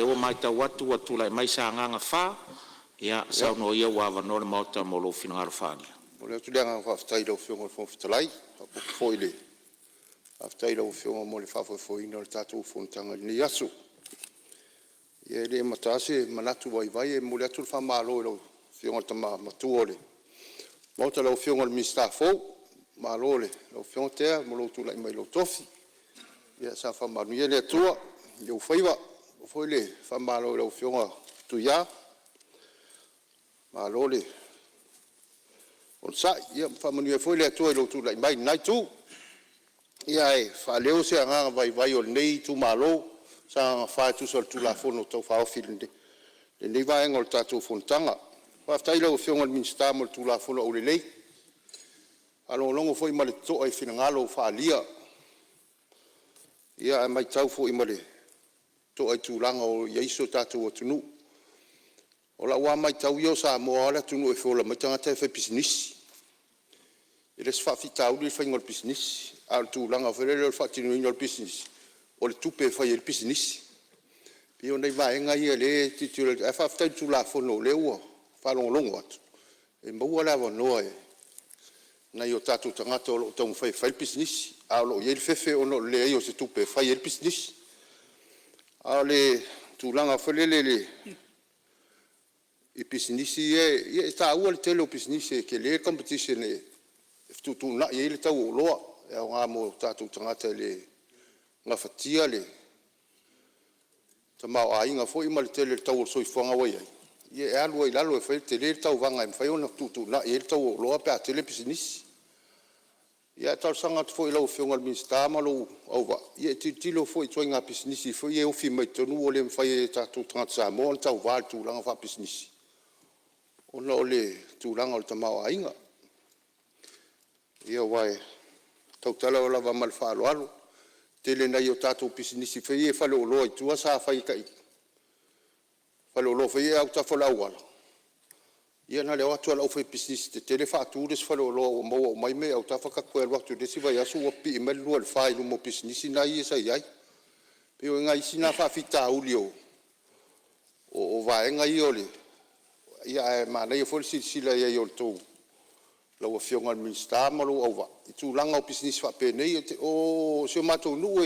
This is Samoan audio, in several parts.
Lea ua matau atu ua tulai mai Sagaga 4, ia saunoa ia ua avanoa le Maota mo lou finagalo faaalia. E momoli atu le agaga faafetai i lau Afioga i le Fofoga Fetalai, faapea foi le faafetai i lau Afioga mo le faafoefoeina o le tatou fonotaga i lenei aso. Ia e le amata se manatu vaivai e momoli atu le faamalo i lau Afioga i le Tama Matua o le Maota lau Afioga i le Minisita fou. Malo i lau Afioga Tea mo lou tulai mai i lou tofi. Ia saga faamanuia le Atua i ou faiva. Faapea foi le faamalo i lau Afioga Tuia, malo le onosai. Ia faamanuia foi le Atua i lou tulai mai i lena itu. Ia ae faaleo se agaga vaivai o lenei itumalo o Sagaga 4 e tusa o le Tulafono Tau Faaofi i lenei vaega o le tatou fonotaga. Faafetai i lau Afioga i le Minisita mo le Tulafono aulelei. E faalogologo foi ma le totoa i finagalo ua faaalia, ae matau foi ma le totoa i tulaga ua i ai si o tatou atunuu. O lau lava matau ia o Samoa lava le atunuu e feola mai tagata e faipisinisi. E le o se faafitauli le faiga o le pisinisi, a o le tulaga foi lele o le faatinoina o le pisinisi, o le tupe e fai ai le pisinisi. E pei o nai vaega ia o lea e tilotilo i ai, ae faafetai i le Tulafono o lea ua faalogologo atu e maua le avanoa e nai o tatou tagata o lo o taumafai e fai le pisinisi, a o lo o i ai le fefe ona o le leai o se tupe e fai ai le pisinisi. A o le tulaga foi lele i pisinisi ia, e taua le tele o pisinisi e tele le competition e fetuutuunai ai le tau o oloa e aoga mo tatou tagata e le gafatia le tamaoaiga foi ma le tele o le tau o le soifuaga ua i ai, ia e alu ai i lalo, e tele le tauvaga e mafai ona fetuutuunai ai le tau o oloa pe a tele pisinisi. Ae talosaga atu foi i lau Afioga i le Minisita ma lou auvaa e tilotilo foi i ituaiga pisinisi foi ia e ofi mai totonu ua le mafai e tatou tagata Samoa ona tauva i le tulaga faapisinisi ona o le tulaga o le tamaoaiga. Ia aua e tautala lava ma le faaaloalo, e tele i nai o tatou pisinisi foi ia faleoloa i tua sa fai e faleoloa foi ia i autafa o le auala, ia na o le o atu lava o le aufaipisinisi tetele faatu le isi faleoloa ua maua uma ai mea i autafa, ta te toe alu atu i le isi vaiaso ua pipii mai le 2 i le 4 i luma o pisinisi ia sa i ai. E pei o nai isi na faafitauli o vaega ia o le… Ae manaia foi le silasila i ai o lau Afioga i le Minisita ma lou auvaa i tulaga o pisinisi faapenei. O si o matou nuu,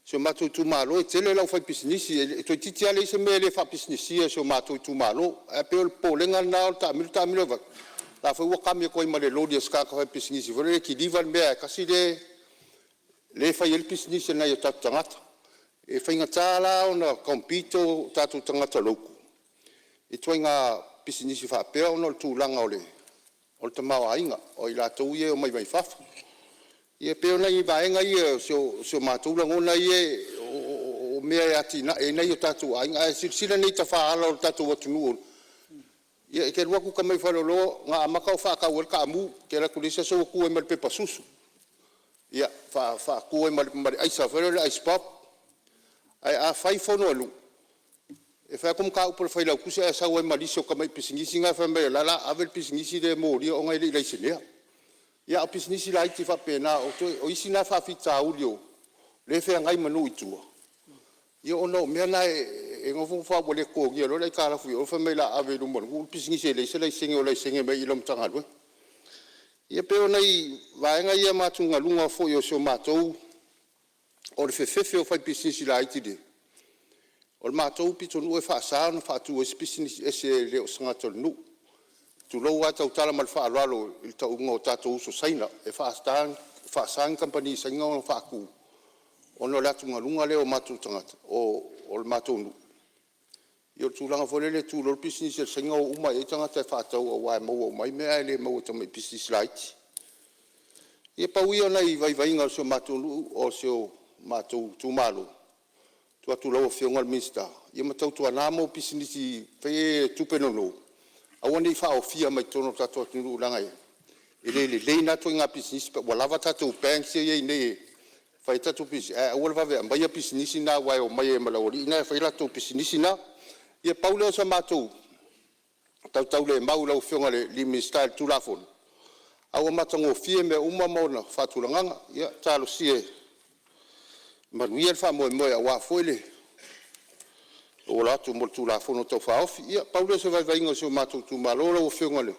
si o matou itumalo e tele le aufaipisinisi, toeitiiti lava leai se mea e le faapisinisia e si o matou itumalo. Ae pei o le popolega lena o le taamilo taamilo vaai atu o la e foi ua kami atu ai ma le loli a se tagata faipisinisi foi lea e kiliva le mea tasi lea e fai ai le pisinisi a nai o tatou tagata. E faigata la ona compete o tatou tagata local i ituaiga pisinisi faapea ona o le tulaga o le tamaoaiga o i latou ia e omai mai fafo. Ia pei o nai vaega ia o si o matou lagona ia o mea e atiae ai nai o tatou aiga. Ae silasila nei i tafaala o le tatou atunuu, ia e te alu atu tamai faleoloa na amata o faatau ai le taamu, e te alu atu i le isi aso ua tu ai ma le pepa susu, ia, faatu ai ma le aisa foi lea o le ice pop. Ae a fai fono a nuu, e fai atu mataupu a le Failautusi ae sau ai ma lisi o tamai pisinisi na fai mai o la e o le a ave le pisinisi lea e molia ona e le i laisenea. Ia a o pisinisi laiti faapena, o isi na faafitauli o lea e feagai ma nuu i tua, ona o mea na e nofo nofo lava ua le totogia loa le aitalafu i o fai mai o le a ave i luma o le nuu le pisinisi e leai se laisene o laisene mai i lau Matagaluega. Ia pei o nai vaega ia ma atugaluga foi o si o matou… O le fefefe o faipisinisi laiti. O le matou pitonuu e faasa ona faatu ai se pisinisi ese e le o se tagata o le nuu, tulou lava e tautala ma le faaaloalo i le tauga o tatou uso Saina, e faasa ni kamupani Saina ona faatu ona o le atugaluga lea o matou tagata o le matou nuu i le tulaga foi lele e tu loa le pisinisi a le Saina o uma lava i ai tagata e faatau aua e maua uma ai mea ae le maua e tamai pisinisi laiti. Ia pau ia o nai vaivaiga o si o matou nuu o si o matou itumalo e tuu atu i lau Afioga i le Minisita, ia ma tautuana ma pisinisi foi nei tupe nono aua ne i faaofia mai totonu o le tatou atunuu leaga e le lelei na ituaiga pisinisi ua lava tatou banks lea e i ai nei e fai ai tatou pisinisi, ae aua le vave aumaia pisinisi na aua e omai ai ma le aualii na e fai latou pisinisi na. Ia pau lea o se matou tautaulemau i lau Afioga i le Minisita i le Tulafono ae ua matagofie mea uma ma ona faatulagaga. Ia talosia ia manuia le faamoemoe aua foi le auala atu mo le Tulafono Tau Faaofi. Ia pau lea o se vaivaiga o si o matou itumalo lau Afioga i le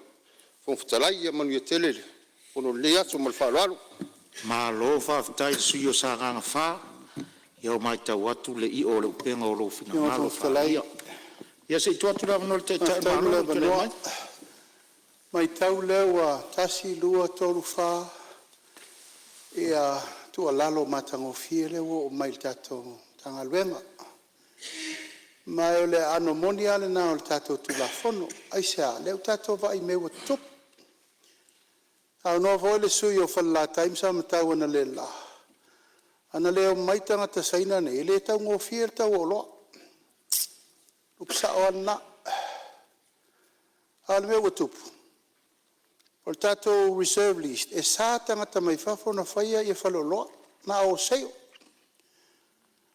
Fofoga Fetalai. Ia manuia tele le fono i lenei aso. Ma le faaaloalo. Malo faafetai i le sui usufono mo Sagaga 4. Ia ua matau atu le i'o o le upega o lou finagalo faaalia. Fetalai, Ia se i tuu atu le avanoa i le Taitai o le faafetai mo Malo le lou tulai avanoa. mai. Matau lea ua tasi, lua, tolu, fa tuualalo matagofie lea ua oo mai i le tatou Matagaluega. Ma o le aano moni lava lena o le tatou Tulafono. Aisea? Lea ua tatou vaai i mea ua tutupu. Saunoa foi le sui usufono mo Falelatai ma Samatau analeila, ana le omai tagata Saina nei, e le taugofie le tau o oloa. O le upu sao lava lena. A o le mea ua tupu, o le tatou reserve list, e sa tagata mai fafo ona faia faleoloa, na o wholesale.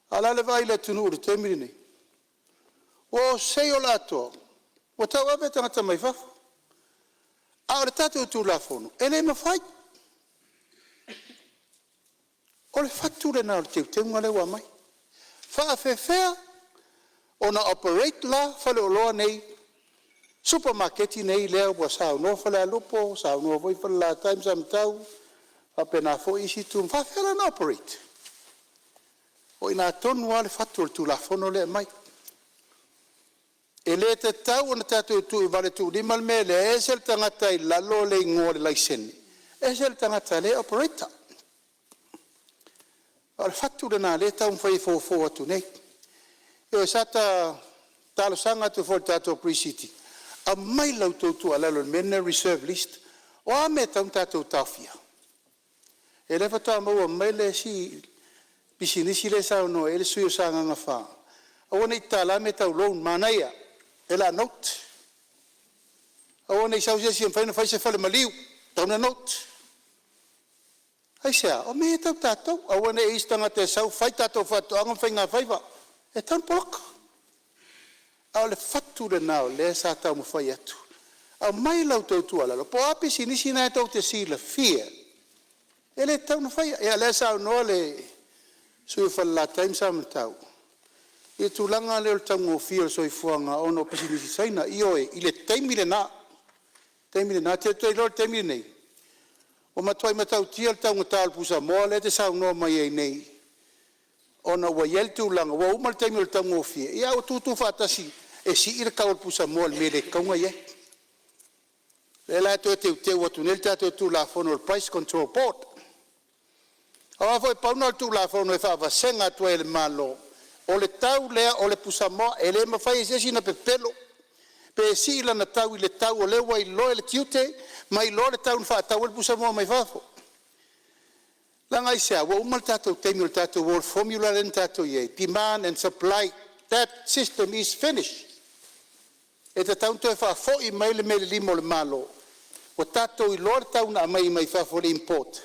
A o le a le vaai i le atunuu i le taimi lenei? Ua wholesale atoa, ua tauave e tagata mai fafo. A o le tatou Tulafono, e le mafai. O le fatu lena o le teuteuga lea ua aumai. E faapefea ona operate la faleoloa nei, supamakeki nei lea ua saunoa Falealupo saunoa foi Falelatai ma Samatau faapena foi isi itu, e faapefea la ona operate? O i ina tonu lava le fatu o le Tulafono lea e aumai. E le tatau ona tatou tuivaletuulima le mea lea, e ese le tagata e i lalo le igoa o le laisene, ese le tagata o lea e operate ina. O le fatu lena o lea e taumafai e fofo atu nei. Ioe, sa ta talosaga atu foi i le tatou Pre-Sitting, aumai la outou tuualalo i le mea lenei o le reserve list. O a mea e tatau ona tatou taofia? Ia lea faatoa maua mai le isi pisinisi lea e saunoa i ai le sui usufono mo Sagaga 4, aua ne i tatala mea tau loan, manaia o le a note. Aua ne i sau se isi e mafai ona fai se falemaliu, tatau ona note. Aisea? O mea ia tau tatou, aua ne i i ai se tagata e sau fai tatou faatoaga ma faigafaiva, e tatau ona poloka. A o le fatu lena o lea sa taumafai atu, aumai la outou tuualalo po o a pisinisi na tou te silafia e le tatau ona faia. Ia o lea e saunoa le sui usufono mo Falelatai ma Samatau i le tulaga lea o le taugofie o le soifuaga ona o pisinisi Saina. Ioe, i le taimi lena, taimi lena. Ou te iloa i le taimi lenei ua matuai matautia le taugata o le pusamoa lea e te saunoa mai ai nei ona ua i ai le tulaga ua uma le taimi o le taugofie ae ua tutu faatasi e sii le tau o le pusamoa i le mea e le tatau ona i ai. O lea la e toe teuteu atu nei le tatou Tulafono o le Price Control Board. Aua foi pau lena o le Tulafono e faavasega atu ai e le Malo o le tau lea o le pusamoa e le mafai e se isi ona pepelo pe sii lana tau i le tau o lea ua iloa e le Tiute ma iloa le tau na faatau ai le pusamoa mai fafo. Leaga aisea? Ua uma le tatou taimi o le tatou o i le formula lea na tatou i ai, demand and supply, that system is finish. E tatau ona toe faafoi mai le mea i le lima o le Malo ua tatou iloa le tau na aumai mai fafo le import,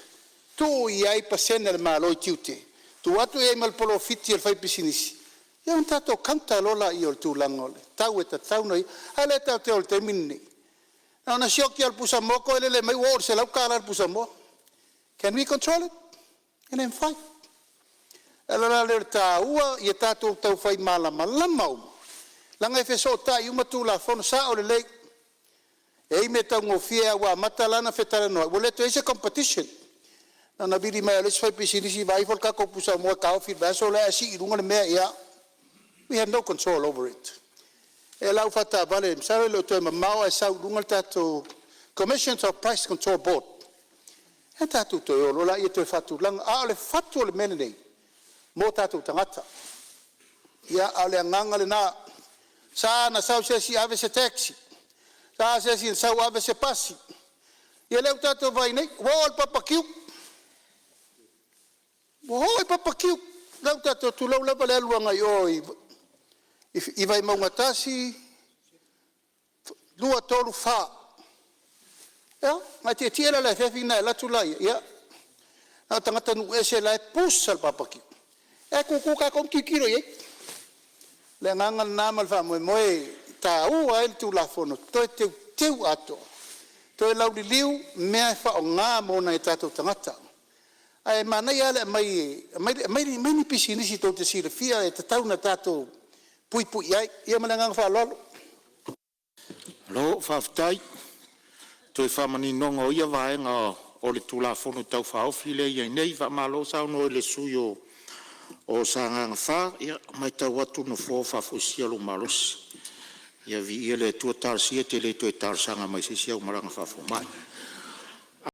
tuu i ai pasene a le Malo i tiute, tuu atu i ai ma le polofiti a le faipisinisi, ia ona tatou counter loa lea o le tulaga o le tau e tatau ona i ai. A lea tatou te o i le taimi lenei, na ona sioki lava o le pusamoa toe lele mai ua oo i le $100 le pusamoa. Can we control it? E le mafai. O le ala la lea o le taua ia tatou taufai malamalama uma leaga e fesootai uma Tulafono. Sao lelei, e i ai mea taugofie ae ua amata la ona fetalanoa'i ua le toe i ai se competition. Na ona vili mai lava o le isi faipisinisi vaai ifo le tatou pusamoa e taofi i le vaiaso lea ae sii i luga le mea. Ia, we have no control over it. O le a ou faataavale masalo e le o toe mamao ae sau i luga le tatou Commission of Price Control Board ona tatou toe o loa lea toe faatulaga. A o le fatu o le mea lenei mo tatou tagata. Ia, a o le agaga lena, e sa ona sau se isi ave se taxi, sa se isi na sau ave se pasi. Ia lea ua tatou vaai nei, ua oo i le barbecue, ua oo i le barbecue. Lea ua tatou, tulou lava le alu agai o i Vaimauga 1, 2, 3, 4. Ia, ona e tietie lea i le afiafi ona e alu atu lea, ia na o tagatanuu ese la e pusa le barbecue, ae tutu tatou ma tilotilo i ai. O le agaga lena ma le faamoemoe e taua ai le Tulafono Toe Teuteu atoa, toe lauliliu mea e faaaoga mo nai o tatou tagata. Ae manaia lava le aumai, aumai ni pisinisi tou te silafia e tatau ona tatou puipui ai. Ia ma le agaga faaaloalo. Malo faafetai i le toe faamaninoga o ia vaega o le Tulafono Tau Faaofi lea ua i ai nei. Faamalo saunoa i le sui usufono mo Sagaga 4. Ia, ua matau atu le Nofoa ua faafoisia lou malosi. Ia viia le Atua, talosia e te le toe talosaga mai i se isi au malaga faafomai.